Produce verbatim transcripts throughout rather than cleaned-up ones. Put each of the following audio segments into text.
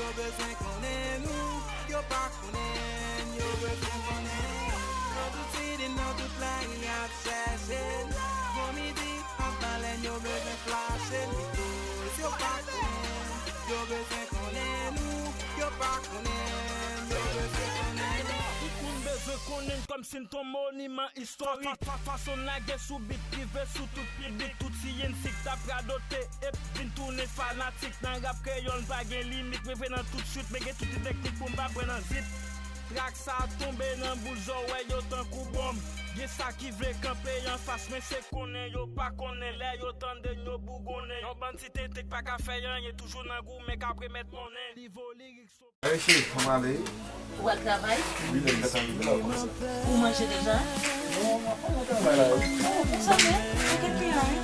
Yo bezwen konnen nou, yo pa konnen n, yo bezwen konnen n. Nan tout site, nan tout lari, y ap chèche n. Gon midi, anpale n, yo bezwen flache n. Bikòz yo pa konnen n, yo bezwen konnen nou, yo pa konnen n, yo bezwen konnen nou. Tout moun bezwen konnen n kòmsi n t on moniman istorik. Fa-, fa-, fason n lage sou bit, rive sou tout piblik. Tout C N C k t ap radote, ep, vin tounen fanatik. Nan rap kreyòl, n pa gen limit. Mwen vre nan tout swit, men gen tout ti teknik pou m pa pran nan zip. Trak sa tonbe nan boul zòrèy yo tankou bonm. Gen sa ki vle kanpe anfas, men se konnen yo pa konnen. Lè yo tande n, yo bougonnen. Yon bann ti tenten k pa ka fè anyen, toujou nan goumen k ap remèt monnen. Nivo lirik so- Hey, cheri, kòman ale? Ou al travay? Wi, lè m gata rive la, w konn sa. Ou manje deja? Non, m ap al nan travay la, wi. Oh, pou sa menm? Ou gen kliyan, wi.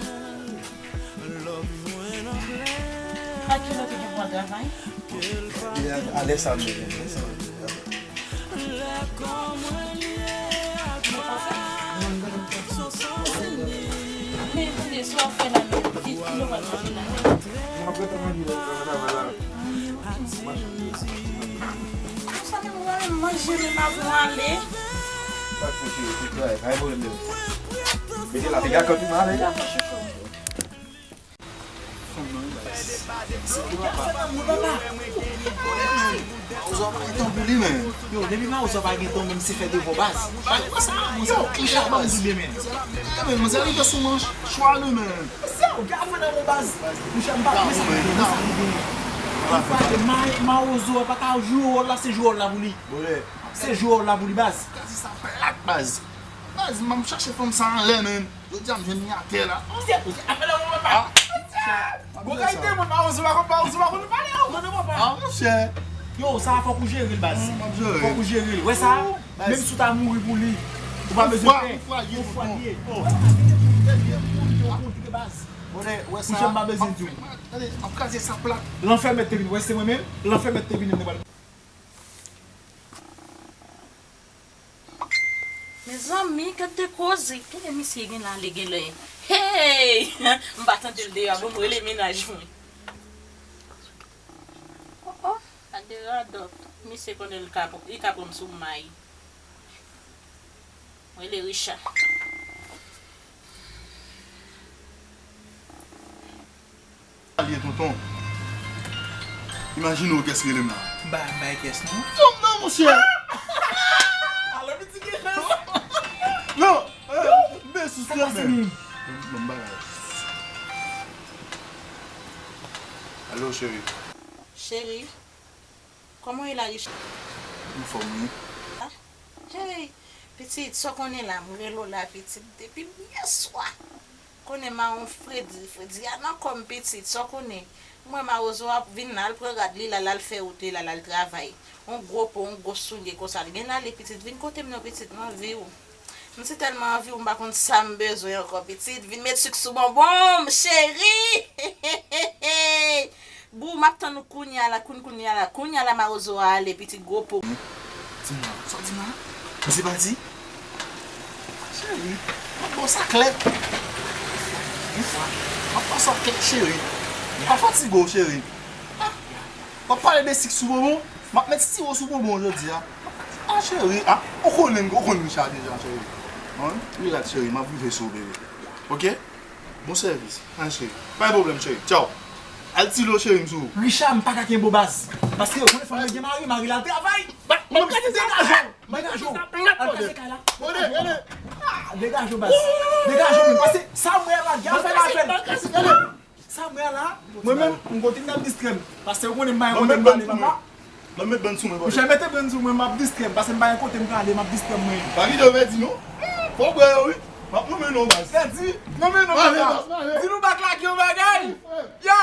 A ki lè w te gen pou al travay? E a, a lè sa menm, lè sa menm. Men kote sa w fè la menm? Ki, kilè w pral manje la menm? M ap gentan manje la, travay la. Sa menm, ou pa menm manje menm avan w ale? Pa de pwoblèm, pa de pwoblèm. Mete la, piga kantou, m ale. Dakò, chouchou. Fanm nan, wi, baz. Se pou papa. Mawozo a pa gen tan pou li, men. Yo, depi Mawozo a pa gen tan, menm si fè devò, baz. Yo, Richard, baz. Tout byen, men. Eh, men, manzè rive sou manch, chwa li, men. Sa, ou gen afè nan men, baz. Richard, m pa konn sa, men, sa li gen. Ou pale, Ma-, Mawozo a pa ka jwe wòl la, se jwe wòl la pou li. Se jwe wòl la pou li, baz. Kraze sa plat, baz. Baz, m ap chache fanm sa anlè, men. Jodi a m jwenn li atè la. Monchè, monchè, apèl la, papa. Ah, monchè. Bon kalite moun, Mawozo pa konn, Mawozo pa konn pale, ou konn, papa. Ah, monchè. Yo, sa fòk ou jere l, baz. Mm, m ap jere. Fòk ou jere l. Wè sa? Baz. Menm si w ta mouri pou li, ou pa bezwen pè. Yon fwa, yon fwa li ye, tonton. Yon fwa li ye. Oh. Trè byen, tonton, baz. Bonè, wè sa. Monchè, m pa bezwen di w. Gade, m ap kraze sa plat. Lanfè mèt te vini. Wè, se mwen menm. Lanfè mèt te vini, mwen pral Mezanmi, gad de koze. Kilè misye gen la, li genlè. Hey! M pa tande l deyò, bon, m rele mennaj mwen. Oh, oh, gad de radòt. Misye konnen l ka, li ka pran m sou may. M rele Richard. Sa l ye, tonton? Imajine w kès rele m la. M pa, m pa gen kès, non. Fanm nan, monchè! Alò, pitit gen chans. Non, eh, m bezwen sou strès, men. Bon, bon, bagay. Alo, cheri. Cheri, kòman w ye la, Richard? Anfòm, wi. Ah, hey, pitit, sa w konnen la, m rele w la, pitit, depi yèswa. Konnen mawon fredi, fredi a nan kò m, pitit, sa w konnen. M wè mawozo ap vin la, l pran rad li la, l al fè wout li la, l al travay. On gwo po, on gwo soulye konsa. L gen ale, pitit, vin kote m non, pitit, m anvi w. M si tèlman anvi w, m pa konn sa m bezwen ankò, pitit. Vin met sik sou bonbon m, cheri! Bou, m ap tann ou kounye a la, koun-, kounye a la, kounye a la, mawozo a ale, pitit gwo po. Di m la, sa w di m la? Misye pati? Cheri, m ap ba w sa klè. Yon fwa, m ap ba w sa klè, cheri. M pa fatige w, cheri. Ah, w ap pale de sik sou bonbon? M ap met sitiro sou bonbon w jodi a. Ah, cheri, ah, ou konnen, ou konn Richard deja, cheri. An, wi, rad, cheri, m ap rive sou w, bebe. Oke? Bon sèvis. An, cheri. Pa gen pwoblèm, cheri. Tchaw. Al ti lo, cheri, m sou ou. Richard, m pa ka kenbe w, baz. Paske ou konnen fanm nan gen mari, mari l al travay. Mwen, mwen, degaje w. Degaje w. Al kraze kay la. Degaje w, baz. Degaje w, men. Paske sa m wè la, gen afè la fè l. Sa m wè la, mwen menm, m kontinye ap distrè m. Paske ou konnen m pa gen kote m prale, papa. Ban m met bann sou mwen, papa. Monchè, mete bann sou mwen, m ap distrè m. Paske m pa gen kote m prale, m ap distrè m mwen. Pa kite yo pèdi, non. Fò w bwè yo, wi. M ap nonmen non, baz. Pèdi? Nonmen non, papa. Di nou bak la gen yon bagay. Ya!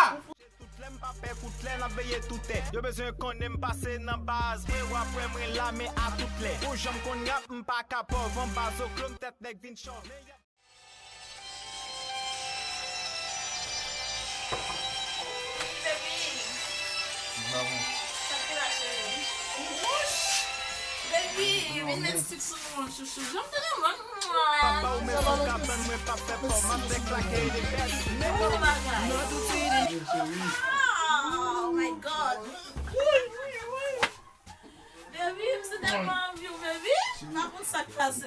Tout lè m pa pè kout lè, n ap veye toutè. Yo bezwen konnen m pase nan baz. Mwen w ap wè mwen la, men a tout lè. Ou janm konn rap, m pa ka pòv anba zoklo m, tèt nèg vin chòv. Baby. Baby, vin met sik sou mwen, chouchou. Janm te renmen mwen. Papa ou menm ou ka ban mwen pa fè fò, m ap deklake de bèt. Oh my God.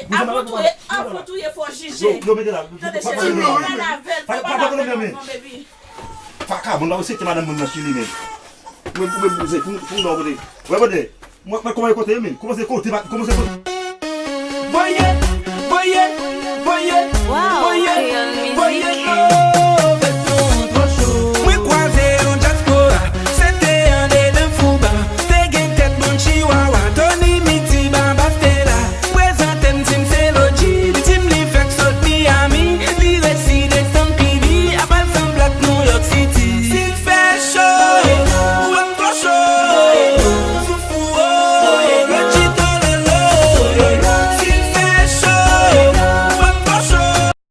Tande, avan w touye, avan w touye, fò w jije. Yo, yo, mete la. Tande, cheri, fò w pale avè l, fò w pale avè l, manman, baby. Vakabon, la, se te madanm moun nan ki li menm. Ou menm, ou menm, se pou, pou w kote. Wè, kote. Mwen, mwen, kòman e kote, men? Kòman se kote, kòman se kote? Voye